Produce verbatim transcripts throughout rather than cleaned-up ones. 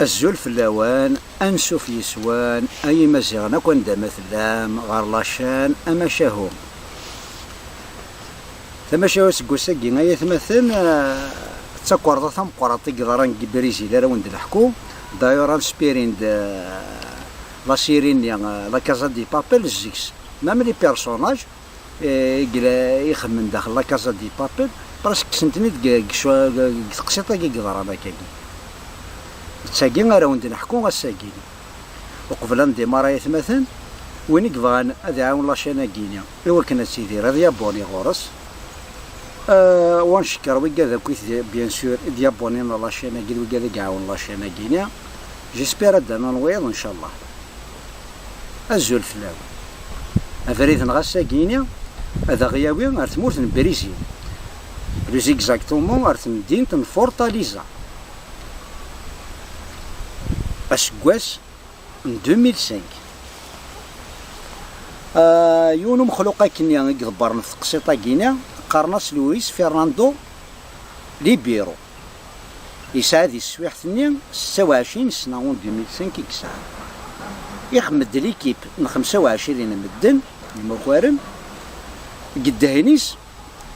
Azul fell-awen, ansuf yes-wen, ay Imaziɣen akk anda ma tellam, ɣer la chaîne Amacahu. Tamacahut seg wass-agi, ay atmaten, eh, d takerḍa tameqqrant i yeḍran deg Brizil, ara wen-d-neḥku. D'ailleurs, anspirin-d, eh, la série-nni, eh, La Casa de Papel, zik-s. Même les personnages, eh, i yella ixemmen daxel La Casa de Papel, presque kksen-ten-id deg, deg, deg teqsiṭ-agi i yeḍran akkagi. D tagi ara wen-d-neḥku ass-agi. Uqbel ad ndimar, ay atmaten, win i yebɣan ad iɛawen la chaîne-agi-ni i wakken ad tidir, ad yabuni ɣur-s. Euh, wa ncekker wigad akk i t-, bien sûr, i d-yabunin la chaîne-agi d wigad i iɛawen la chaîne-agi-ni. J'espère ad d-anan wayeḍ, ncallah. Azul fell-awen. Abrid-nneɣ ass-agi-ni ad aɣ-yawi ar tmurt n Brizil, plus exactement ar temdint n Fortaleza. Aseggas n deux mille cinq. Ah, yiwen umexluq akkenni i iḍebbren ɣef teqsiṭ-agi-ni, qqaren-as Luis Fernando Ribeiro. Yesɛa di teswiɛt-nni setta u ɛecrin sna, en deux mille cinq i yesɛa. Ixemm-d l'équipe n xemsa u ɛecrin n medden, imakaren, deg ddehn-is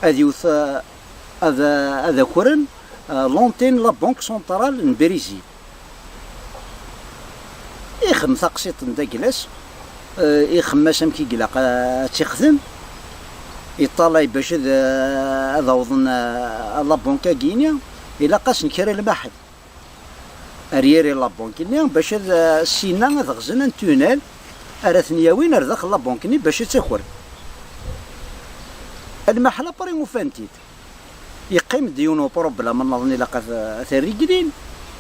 ad iwet, ah, ad, ad akren, ah, l'antenne la Banque Centrale n Brizil. Ixem taqsiṭ n daglas, eh, ixem-as amek i ilaq, eh, ad tt-ixdem, iṭṭalay bac ad, eh, ad awḍen, eh, la banque-agi-ni, ilaq-asen kra lmaḥel. Ar yiri la banque-nni, bac ad, eh, sinna ad ɣzen un tunnel ara ten-yawin ar daxel la banque-nni bac ad tt-akren. Lmaḥel, après, ufan-t-id. Yeqqim-d yiwen uproblem nniḍen ilaq ad, ad t-rriglin.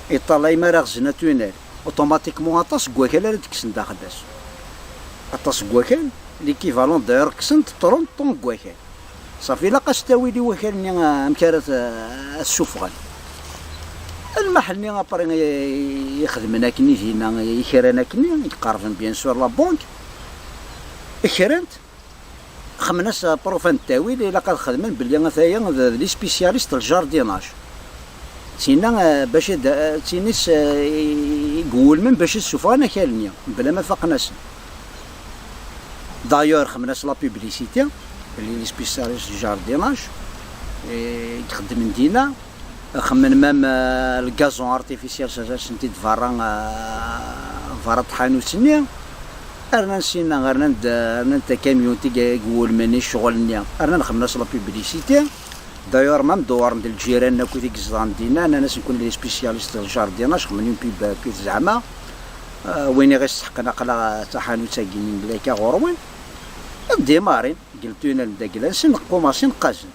Iṭṭalay mi ara ɣzen un tunnel, automatiquement aṭas n wakal ara d-kksen daxel-as. Aṭas n wakal, l'équivalent d'ailleurs kksen-d trente tonnes n wakal. Safi, ilaq-as ttawil i wakal-nni, ah, amek ara t-, ad t-ssufɣen. Lmaḥel-nni, après, i, i xedmen akken i dinna, i kran akken, i iqerben bien sûr la banque, kran-t. Xemmen-as, euh, profan n ttawil, ilaq ad xedmen belli ataya d, d les spécialistes n le jardinage. Tinna, euh, bac ad, euh, d tin-is, euh, i, i iwulmen bac ad ssufɣen akal-nni, mebla ma faqen-asen. D'ailleurs, xemmen-as la publicité, belli les spécialistes du jardinage, i ixeddmen dinna. Xemmen même, euh, le gazon artificiel, sers-asen-t-id berra, euh, berra n tḥanut-nni. Rnan sinna, rnan-d, rnan-d takamyunt i, i iwulmen i ccɣel-nni. Rnan xemmen-as la publicité. D'ailleurs, même dewwren-d lǧiran akkit i yezedɣen dinna, nnan-asen kunwi d les spécialistes du jardinage, xemmen une pub akkit zeɛma. Euh, win i ɣ-isteḥqen aql-aɣ taḥanut-agi-nni mebla akka ɣur-wen. Ad dimarin, deg le tunnel n dagla-nsen, qqumasin qqazen.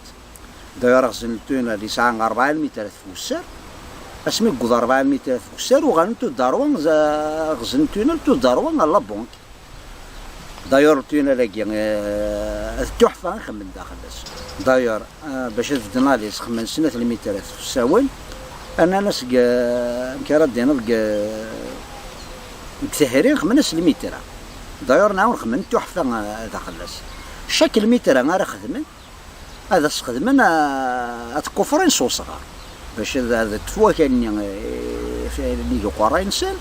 D'ailleurs, ɣzen le tunnel yesɛa rebɛa lmitrat f wessar. Asmi yewweḍ rebɛa lmitrat f wessar, uɣalen tout droit, z-, ɣzen le tunnel tout droit ɣer la banque. D'ailleurs, le tunnel-agi, euh, d tuḥfa i xemmen daxel-as. D'ailleurs, euh, bac ad bedden alis, xemmen snat lmitrat f usawen, rnan-as deg, euh, amek ara d-tiniḍ, deg, euh, deg tehri, xemmen-as lmitra. D'ailleurs, nɛawen xemmen tuḥfa, euh, daxel-as. Chaque lmitra ara xedmen, ad as-xedmen, ah, ad t-kufren s usɣar, bac ad, ad ṭṭef wakal-nni, eh, f-, nnig uqerray-nsen,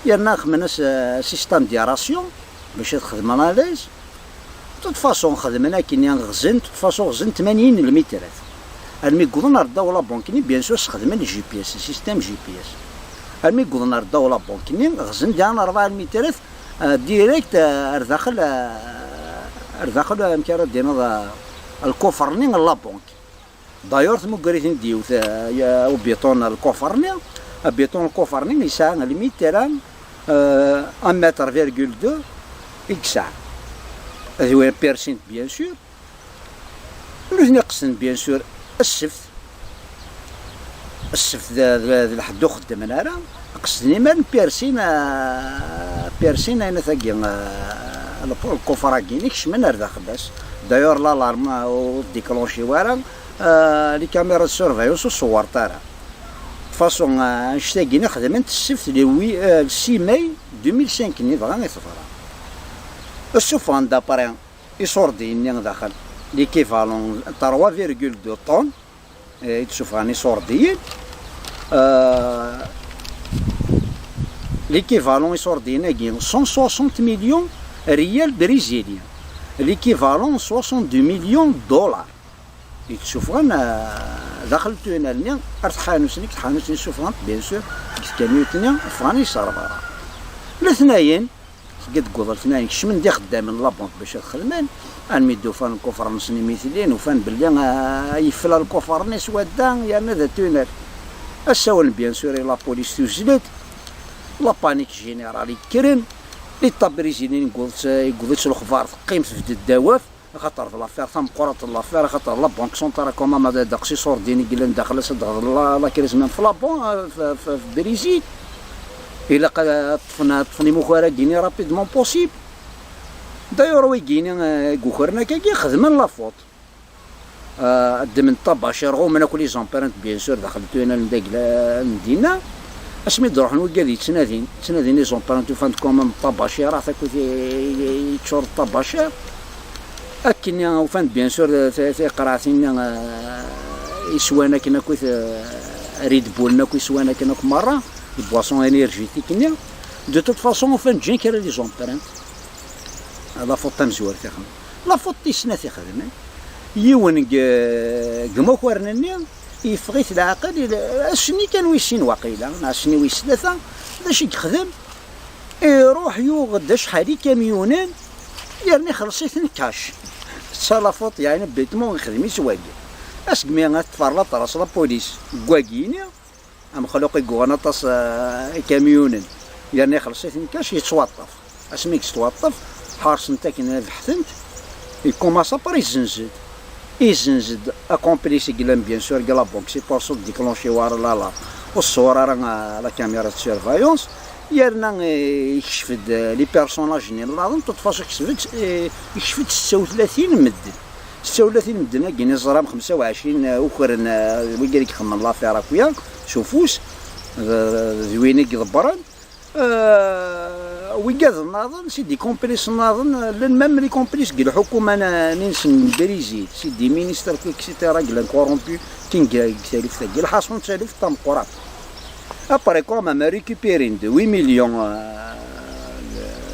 yerna xedmen-as, ah, système d'aération, bac ad xedmen à l'aise. De toute façon, xedmen akken, ɣzen, de toute façon, ɣzen tmanyin lmitrat. Almi wwḍen ar ddaw la banque-nni, bien sûr, sxedmen le G P S, le système G P S. Almi wwḍen ar ddaw la banque-nni, ɣzen diɣen rebɛa lmitrat, ah, direct, ah, ar daxel, ah, ar daxel, amek ara d-tiniḍ, ah, lkufer-nni n la banque. D'ailleurs, tmugger-iten-id yiwet, ah, ya, ubiṭun lkufer-nni, abiṭun lkufer-nni yesɛa lmitra, ah, un mètre virgule deux i yesɛa. Ad iwin piercing, bien sûr. Nutni qesden, bien sûr, ssebt. Ssebt d, d, d lḥedd ur xeddmen ara. Qesden imaren piercing, ah, piercing ayen tagi, ah, lp-, lkufer-agi-nni kecmen ar daxel-as. D'ailleurs, l'alarme, ah, ur déclenché wara, ah, les caméras de surveillance ur ṣewwrent ara. De toute façon, ah, annect-agi-nni xedmen-t ssebt le huit, ah, le six mai deux mille cinq-nni, dɣa i teḍra. Ssufɣen-d après iṣurdiyen-nni daxel, l'équivalent trois virgule deux tonnes, eh, i d-ssufɣen iṣurdiyen. Euh, L'équivalent iṣurdiyen-agi, cent soixante millions riyal brésilien. L'équivalent soixante-deux millions de dollars. Yettsuffɣen, ah, daxel n tunnel-nni, ar tḥanut-nni, deg tḥanut-nni suffɣen, bien sûr, deg tkamyut-nni, ffɣen yesserɣ berra. Letnayen, seg deg uḍ letnayen, kecmen-d ixeddamen n la banque bac ad xedmen, almi d-ufan lkufr-nsen imi tlin, ufan belli, ah, yefla lkufr-nni s wadda, yerna d tunnel. Ssawlen, bien sûr, i la police, tuzzel-d, la panique générale yekkren, l'État brésilien yewweḍ-tt, yewweḍ-tt lexbar, teqqim tebded dawaf, axaṭer d l'affaire tameqqrant n l'affaire, axaṭer la banque centrale, comme ma d-, ddeqs iṣurdiyen i yellan daxel-as ad d-ɣeḍlen la, la crise même f la banque, f, f, f Brésil. Ilaq ad ṭṭfen, ad ṭṭfen imukar-agi-ni rapidement possible. D'ailleurs, wigi-ni, eh, i yukren akkagi, xedmen la faute. Ah, ddmen ṭṭabacir, ɣummen akk les empreintes, bien sûr, daxel n tunnel n dagla n dinna. Asmi d-ruḥen wigad yettnadin, ttnadin les empreintes, ufan-d quand même ṭṭabacirat akked i, i, i yeččur d ṭṭabacir. Akkenni ufan-d, bien sûr, ti-, tiqerɛtin-nni, ah, iswan akken akk, ah, Red Bull-nni akk iswan akken akk merra, d boisson énergétique-nni. De toute façon, ufan-d ǧǧan kra les empreintes. La faute tamezwarut i xedmen. La faute tis snat i xedmen. Yiwen deg, deg imakaren-nni yeffeɣ-it leɛqel, il-, ass-nni kan wis sin waqila, neɣ ass-nni wis tlata, d acu i yexdem? Iruḥ yuɣ-d acḥal ikamyunen, yerna ixelleṣ-iten cash. C'est la faute, yeɛni, bêtement, ixdem-itt wagi. Asegmi ad teffer la trace la police deg wagi-ni, amexluq i yuɣen aṭas, eh, ikamyunen, yerna ixelleṣ-iten cash, yettwaṭṭef. Asmi i yettwaṭṭef, ḥerṣen-t akken ad beḥten-t, il commence après izzenz-d. Izzenz-d acomplice i yellan, bien sûr, deg la banque, c'est pour ça déclenché war l'alarme. Ur tṣewwer ara, eh, la caméra de surveillance, yerna, eh, yekcef-d, eh, les personnages-nni nniḍen, de toute façon, yekcef-d, eh, yekcef-d setta u tlatin n medden. Setta u tlatin n medden-agi-ni, ẓram xemsa u ɛecrin, eh, ukren, eh, wigad i ixedmen l'affaire akya, s ufus, d, d win i iḍebbren. Eh, wigad nniḍen, c'est des complices nniḍen, eh, llan même les complices deg lḥukuma n, n, n Brésil, c'est des ministres, et cetera, i yellan corrompus, kin deg, deg taluft-agi. Lḥaṣun d taluft tameqqrant. Après, quand même, récupérer-d huit millions, euh,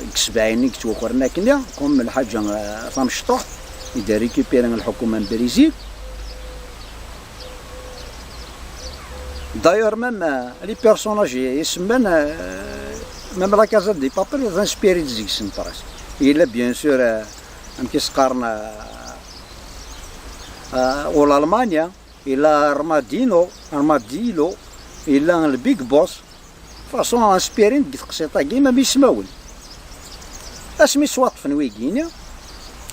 deg sebɛin i yettwakren akkenni, comme lḥaǧa, euh, tamecṭuḥt, i d-récupérer lḥukuma n Brizil. D'ailleurs, même, euh, les personnages i, i semman, euh, même la Casa de Papel, d inspiré deg-sen presque. Yella, bien sûr, euh, amek i s-qqaren, euh, euh, u l'Allemagne, yella Armadillo, Armadillo, yella le Big Boss. Façon inspiré deg teqsiṭ-agi, ma ismawen. Asmi ttwaṭṭfen wigini,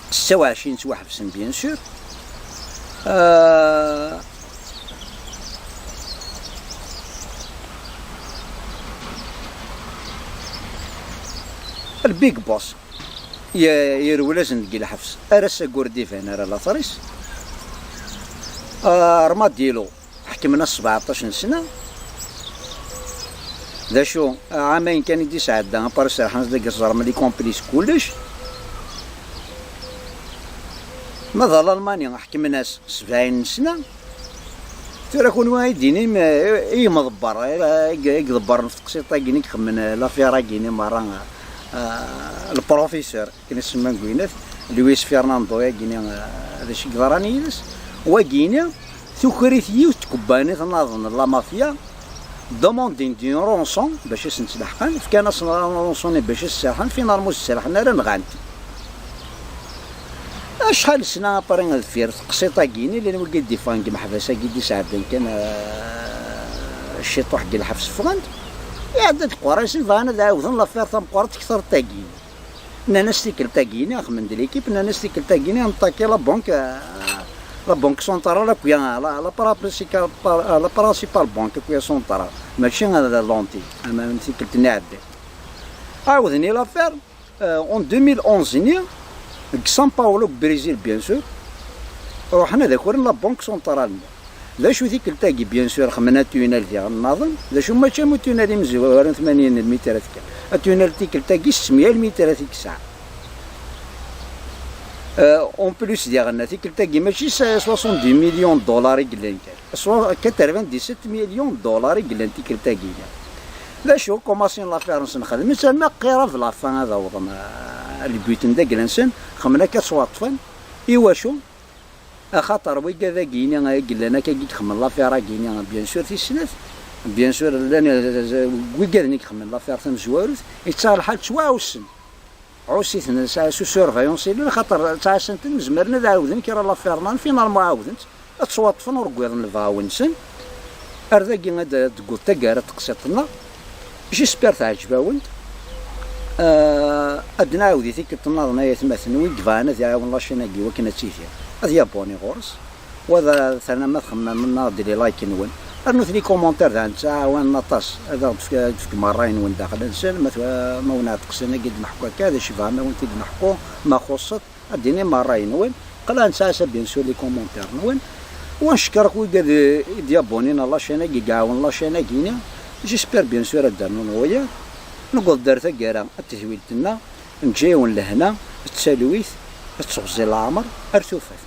setta u ɛecrin ttwaḥebsen, bien sûr. Euh, le Big Boss. Ye-, yerwel-asen deg lḥebs. Ar ass-agi ur d-iban ara later-is. Ah, Armadillo, ḥekmen-as sebɛeṭṭac n sna. D acu, ɛamayen kan i d-isɛedda, apar serḥen-as deg iẓrem, les complices, kullec. Ma d Lalmani, ḥekmen-as sebɛin n sna. Tura kunwi ay d-inim, eh, i yimḍebber, eh, i, i iḍebbren f teqsiṭ-agi, i ixemmen, eh, l'affaire-agi-ni merra, eh, le professeur, akken isemma deg winat, Luis Fernando-agi-ni, eh, d acu i yeḍran yid-s? Wagi-ni, tuker-it yiwet n tkebbanit naḍen n la mafia, demandin-d une rançon bac ad sen-ttlaḥqen, fkan-asen la rançon-nni bac ad serḥen, finalement ur serḥen ara, nɣan-t. Acḥal sna après deffir teqsiṭ-agi-ni, llan wigi d-iffɣen deg imeḥbas-agi d-isɛeddan kan, eh, ciṭuḥ deg lḥebs ffɣen-d, iɛedda-d qraysen bɣan ad ɛawden l'affaire tameqqrant kter n tagi. Nnan-as tikkelt-agi-ni, xemmen-d l'équipe, nnan-as tikkelt-agi-ni, neṭṭaki la banque, eh, la banque centrale akya, la, la principale, la principale banque akya centrale, mačči, eh, l'Antilles, ama tikkelt-nni iɛeddan. Ɛawden i l'affaire, Euh, en deux mille onze-nni, deg São Paulo, deg Brésil, bien sûr, ruḥen ad akren la banque centrale-nni. D acu tikkelt-agi, bien sûr, xemmen atunnel diɣen naḍen, d acu mačči am utunnel imezwaren tmanyin lmitrat kan. Atunnel tikkelt-agi settemya lmitrat i yesɛa. Euh, en plus diɣen, tikkelt-agi mačči s-, soixante-dix millions de dollars i yellan kan. Soit quatre-vingt-dix-sept millions de dollars i yellan tikkelt-agi. D acu, commencé l'affaire-nsen, xedmen-tt alma qirab la fin ad awḍen, euh, le but n dagla-nsen, xemmen akka ttwaṭṭfen. Iwacu? Axaṭer wigad agini i yellan akka i ixemmen l'affaire agini, bien sûr, tis snat, bien sûr, llan, euh, wigad-nni i ixemmen l'affaire tamezwarut, yettaɣ lḥal ttwaɛussen. Ɛuss-iten, s, s surveillance i llan, xaṭer ttɛassan-ten, zemren ad ɛawden kra l'affaire-nni, finalement ɛawden-tt, ad ttwaṭṭfen ur wwiḍen lebɣawi-nsen. Ar dagi ad d-, ad d-teggeḍ taggara n teqsiṭ-nneɣ. J'espère teɛǧeb-awen-d. Euh, ad nɛawed i tikkelt nniḍen, ay atmaten, win yebɣan ad iɛawen la chaîne-agi wakken ad tidir, ad yaboni ɣur-s. Wa d, terna ma txemmem-aɣ-d les likes-nwen. Rnut les commentaires, daɣen ttɛawanen aṭas. Ad aɣ-d-tefk-, ad d-tefkem ṛṛay-nwen daxel-nsen, ma twa-, ma wen-ɛteqsen agi d-neḥku akka, d acu bɣan ma wen-t-id-neḥku, ma xuṣṣet, ad d-tinim ṛṛay-nwen. Qlɛen ttɛassa, bien sûr, les commentaires-nwen. Wa ncekker akk wigad i d-yabonina la chaîne-agi, i iɛawen la chaîne-agi-ni. J'espère, bien sûr, ad d-rnun wiyaḍ. Newweḍ-d ar taggara n tedwilt-nneɣ, neǧǧa-yawen lehna, d talwit, d teɣzi n leɛmer, ar tufat.